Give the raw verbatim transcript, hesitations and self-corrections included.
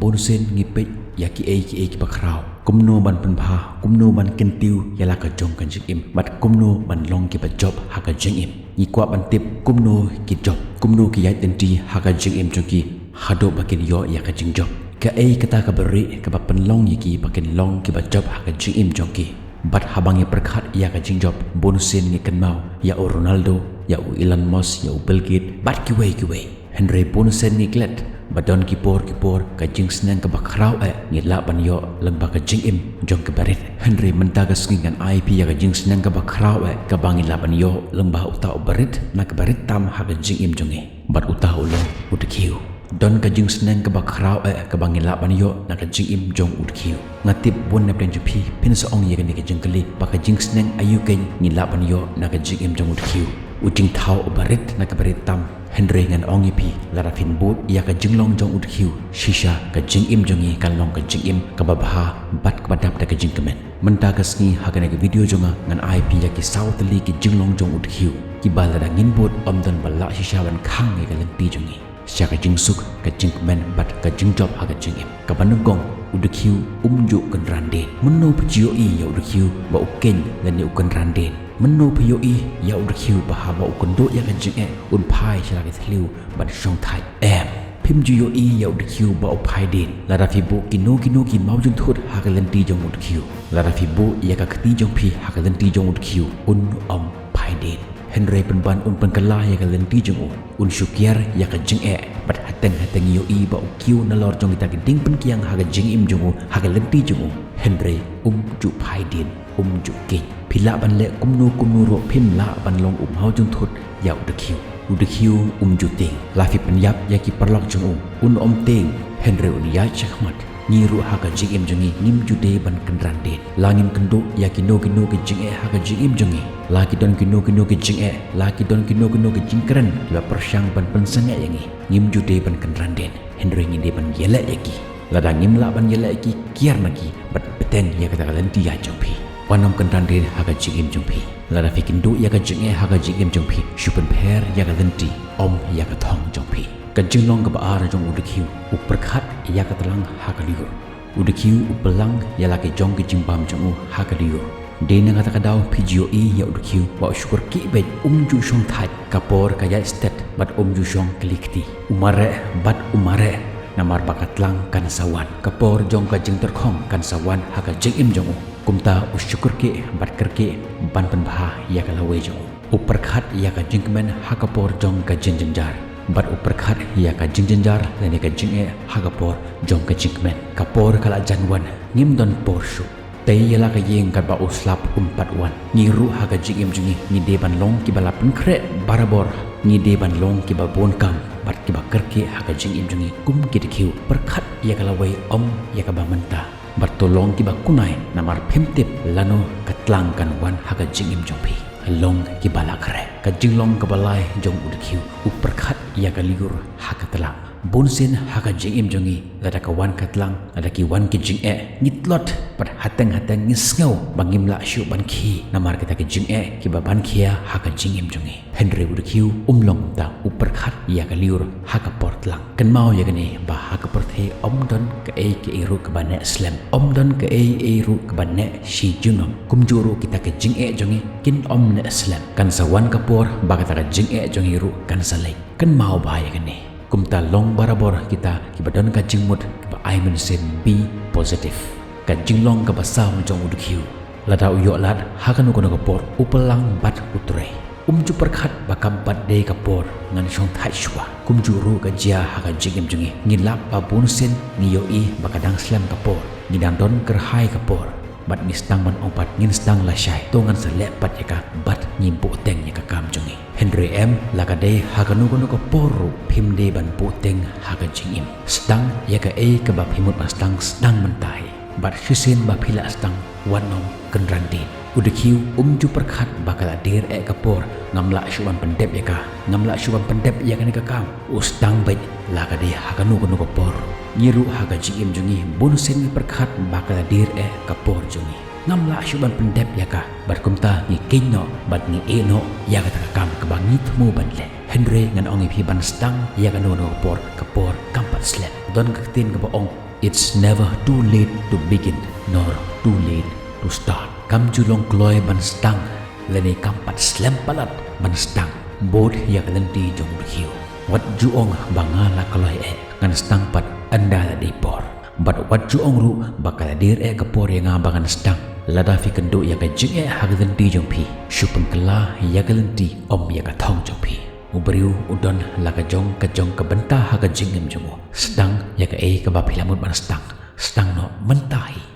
Bun sien ngi peit ïa kiei kiei kiba khraw, kumno ban pynbha, kumno ban kyntiew ïa la ka jong ka jingim, bad kumno ban long kiba jop ha ka jingim. Ngi kwah ban tip kumno ki jop, kumno ki ïaid lynti ha ka jingim jong ki haduh ba kin ïoh ïa ka jingjop. Kaei kata kaba rieh kaba pynlong ïa ki ba kin long kiba jop ha ka jingim jong ki? Bad haba ngi pyrkhat ïa ka jingjop, bun sien ngi kynmaw ïa u Ronaldo, ïa u Elon Musk, ïa u Bill Gates, bad kiwei kiwei. Hynrei bun sien ngi klet ba don ki por ki por ka jingsneng kaba khraw eh ngi lah ban ïoh lyngba ka jingim jong kiba rit. Hynrei mynta ka sngi ngan ai phi ïa ka jingsneng kaba khraw eh kaba ngi lah ban ïoh lyngba uta uba rit na kiba rit tam ha ka jingim jong ngi. Bad uta u long u dkhiew. Don ka jingsneng kaba khraw eh kaba ngi lah ban ïoh na ka jingim jong u dkhiew. Nga tip bun na pdeng jong phi phin sa ong ïa kane ka jingkylli ba ka jingsneng aïu keiñ ngi lah ban ïoh na ka jingim jong u dkhiew, u jingthaw uba rit na kaba rit tam. Hynrei ngan ong ïa phi, lada phin bud ïa ka jinglong jong u dkhiew shisha, ka jingim jong ngi kan long ka jingim kaba bha bad kaba dap da ka jingkmen. Mynta ka sngi ha kane ka video jong nga ngan ai phi ïa ki saw tylli ki jinglong jong u dkhiew kiba lada ngin bud ym don ba lah shisha ban khang ïa ka lynti jong ngi sha ka jingsuk, ka jingkmen bad ka jingjop ha ka jingim. Kaba nyngkong, u dkhiew um ju kynran dien. Mynno phi ju ïohi ïa u dkhiew ba u keiñ lane u kynran dien? Mynno phi ïohi ïa u dkhiew ba haba u kynduh ïa ka jingeh un phai sha la ki thliew ban shongthait? Em, phim ju ïohi ïa u dkhiew ba u phai dien. Lada phi buh kino kino ki mawjynthut ha ka lynti jong u dkhiew, lada phi buh ïa ka kti jong phi ha ka lynti jong u dkhiew, un ym phai dien. Hynrei pynban un pynkylla ïa ka lynti jong u, un shu kiar ïa ka jingeh. Bad hateng hateng ïohi ba u kiew nalor jong kita ki dieng pyngkiang ha ka jingim jong u, ha ka lynti jong u. Hynrei um ju phai dien, um ju keiñ. Phi lah ban leh kumno kumno ruh phim lah ban long u mawjynthut ïa u dkhiew. U dkhiew um ju tieng. La phi pynïap ïa ki paralok jong u, un ym tieng, hynrei un ïaid shakhmat. Ngi ruh ha ka jingim jong ngi ngim ju dei ban kynran dien. La ngim kynduh ïa kino kino ki jingeh ha ka jingim jong ngi, la ki don kino kino ki jingeh, la ki don kino kino ki jingkren kiba pyrshang ban pynsangeh ïa ngi, ngim ju dei ban kynran dien. Hynrei ngi dei ban ïaleh ïa ki. Lada ngim lah ban ïaleh ïa ki, kiar na ki bad bteng ïa kata ka lynti ïaid jong phi. Wat nym kynran dien ha ka jingim jong phi. Lada phi kynduh ïa ka jingeh ha ka jingim jong phi, shu pynpher ïa ka lynti, ym ïa ka thong jong phi. Ka jinglong kaba ar jong u dkhiew, u pyrkhat ïa ka tlang ha ka lyiur. U dkhiew u pynlang ïa la ki jong ki jingbam jong u ha ka lyiur. Dei na kata ka daw phi ju ïohi ïa u dkhiew ba u shu kyrkieh beit, um ju shongthait. Ka por ka ïaid stet bad um ju shong kylli kti. U mareh bad u mareh, namar ba ka tlang kan sa wan. Ka por jong ka jingtyrkhong kan sa wan ha ka jingim jong u. Kumta u shu kyrkieh bad kyrkieh ban pynbha ïa ka lawei jong u. U pyrkhat ïa ka jingkmen ha ka por jong ka jingjynjar, bad u pyrkhat ïa ka jingjynjar lane ka jingeh ha ka por jong ka jingkmen. Ka por ka la jan wan, ngim don por shuh. Tei ïa la ka ïing katba u slap un pat wan. Ngi ruh ha ka jingim jong ngi ngi dei ban long kiba la pynkhreh barabor. Ngi dei ban long kiba bun kam bad kiba kyrkieh ha ka jingim jong ngi kum ki dkhiew. Pyrkhat ïa ka lawei, ym ïa kaba mynta. Bad to long kiba kunai, namar phim tip lano ka tlang kan wan ha ka jingim jong phi. Long kiba la khreh. Ka jinglong kaba lai jong u dkhiew, u pyrkhat ïa ka lyiur ha ka tlang. Bun sien ha ka jingim jong ngi, lada ka wan ka tlang, lada ki wan ki jingeh, ngi tlot bad hateng hateng ngi sngew ba ngim lah shuh ban khie namar kita ki jingeh kiba ban khia ha ka jingim jong ngi. Hynrei u dkhiew um long kumta, u pyrkhat ïa ka lyiur ha ka por tlang. Kynmaw ïa kane ba ha ka pyrthei ym don kaei kaei ruh kaba neh slem, ym don kaei kaei ruh kaba neh shi junom. Kumjuh ruh kita ki jingeh jong ngi kin ym neh slem. Kan sa wan ka por ba kata ka jingeh jong ngi ruh kan sa leit. Kynmaw bha ïa kane. Kumta long barabor kita kiba don ka jingmut kaba ai mynsiem, be positive. Ka jinglong kaba saw jong u dkhiew, lada u ïoh lad ha kano kano ka por, u pynlang bad u trei. Um ju pyrkhat ba kam pat dei ka por ngan shongthait shuwa. Kumjuh ruh ka jia ha ka jingim jong ngi, ngi lap ba bun sien ngi ïohi ba ka dang slem ka por, ngi dang don kyrhai ka por. Bad ngi sdang ban ong pat ngin sdang lashai, to ngan sa leh pat ïa ka bad ngi buhteng ïa ka kam jong ngi. Hynrei em, la ka dei ha kano kano ka por ruh phim dei ban buhteng ha ka jingim. Sdang ïa kaei kaba phi mut ban sdang, sdang mynta hi. Bad shisien ba phi lah sdang, wat nym kynran dien. U dkhiew um ju pyrkhat ba ka la dier eh ka por, ngam lah shuh ban pyndep ïa ka, ngam lah shuh ban pyndep ïa kane ka kam. U sdang beit la ka dei ha kano kano ka por. Ngi ruh ha ka jingim jong ngi bun sien ngi pyrkhat ba ka la dier eh ka por jong ngi. Ngam lah shuh ban pyndep ïa ka, bad kumta ngi kynnoh bad ngi ïehnoh ïa kata ka kam kaba ngi thmu ban leh. Hynrei ngan ong ïa phi ban sdang ïa kano kano ka por, ka por kam pat slem. Don ka ktien kaba ong, It's never too late to begin nor too late to start. Kam ju long kloi ban sdang lane kam pat slem palat ban sdang bud ïa ka lynti jong u briew. Wat ju ong ba nga la kloi eh, ngan sdang pat ynda la dei por. Bad wat ju ong ruh ba ka la dier eh ka por ïa nga ba ngan sdang. Lada phi kynduh ïa ka jingeh ha ka lynti jong phi, shu pynkylla ïa ka lynti, ym ïa ka thong jong phi. U briew u don la ka jong ka jong ka bynta ha ka jingim jong u. Sdang ïa kaei kaba phi la mut ban sdang. Sdang noh mynta hi.